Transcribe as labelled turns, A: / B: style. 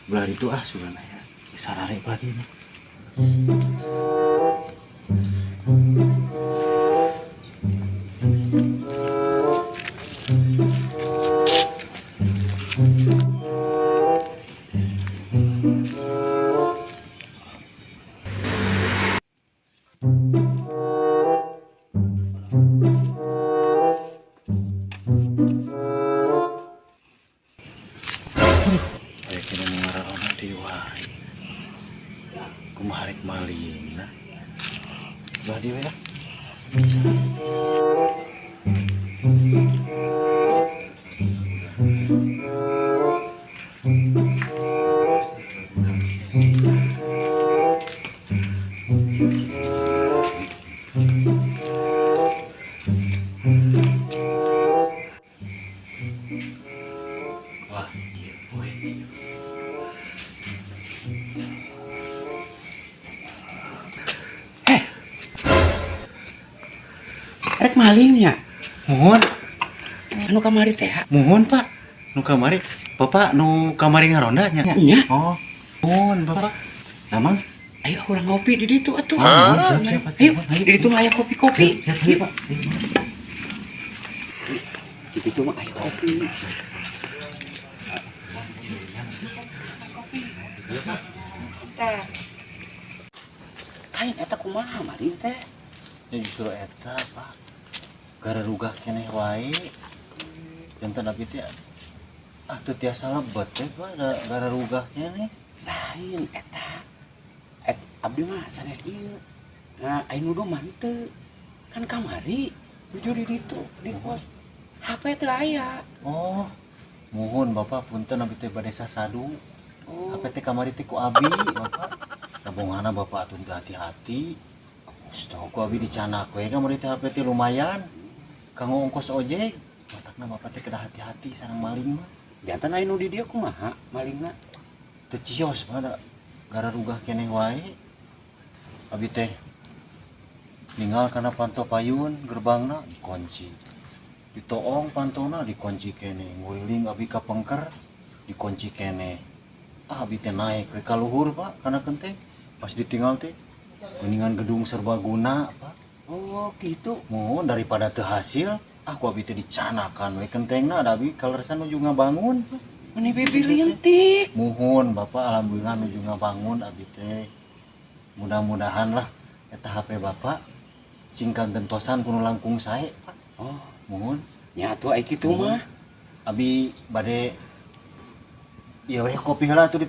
A: Belah itu ah sugan aya. Sarare belah dieu mah. Aya kena nu ngaraona deui wae. Kumaha rek malingna? Belah dieu we ah. Sarare. Wah, ieu poe.
B: Eh. Rek malingnya.
A: Muhun,
B: Anu kamari teh.
A: Muhun, Pak. Nu kamari, Bapak nu kamari ngaronda nya?
B: Nya.
A: Oh, muhun Bapak. Amang?
B: Ayo urang ngopi di ditu atuh.
A: Oh, muhun, siap, siap,
B: Ayo,
A: ayo.
B: di ditu mah aya kopi-kopi.
A: Siap, siap, Pak.
B: Di ditu mah aya kopi. Teh. Kain eta kumaha maling teh?
A: Ya justru eta, Pak. Gararugah keneh wae. Janten abi teh ah teu tiasa lebet teh, Pak, da gararugah keneh.
B: Lain eta. Et abdi mah sanes ieu. Nah, aya nuduh mah henteu. Kan kamari nuju di ditu di kos. HP teu aya.
A: Oh, muhun Bapak, punten abi teh bade sasadu.
B: Oh.
A: HP teh kamari teh ku abi, Bapak. Tabunganna Bapak atuh hati-hati.
B: Stop.
A: Ku abi dicanak we kamari teh HP teh lumayan. Kanggo ongkos ojek. Matakna Bapak teh kedah hati-hati sareng maling mah.
B: Janten aya nu di dieu kumaha malingna?
A: Teu cios, Pak, da gararugah keneh wae. Abi teh ninggal kana panto payun, gerbangna dikunci. Ditoong pantona dikunci keneh. Nguriling abi ka pengker dikunci keneh. Ah, abi teh naik we ka luhur, Pak, kana kenteng. Pas ditinggal teh geuningan gedung serbaguna, Pak.
B: Oh, gitu.
A: Muhun, daripada teu hasil, aku abi teh dicanakan we kentengna, da abi kaleresan nuju ngabangun, Pak.
B: Meni bibi lentik.
A: Muhun, Bapak, alhamdulillah nuju ngabangun abi teh. Mudah-mudahan lah eta HP Bapak sing kagentosan kudu langkung sae, Pak.
B: Oh,
A: Muhun.
B: Nya atuh ai kitu mah.
A: Abi bade ieu we kopi heula atuh di.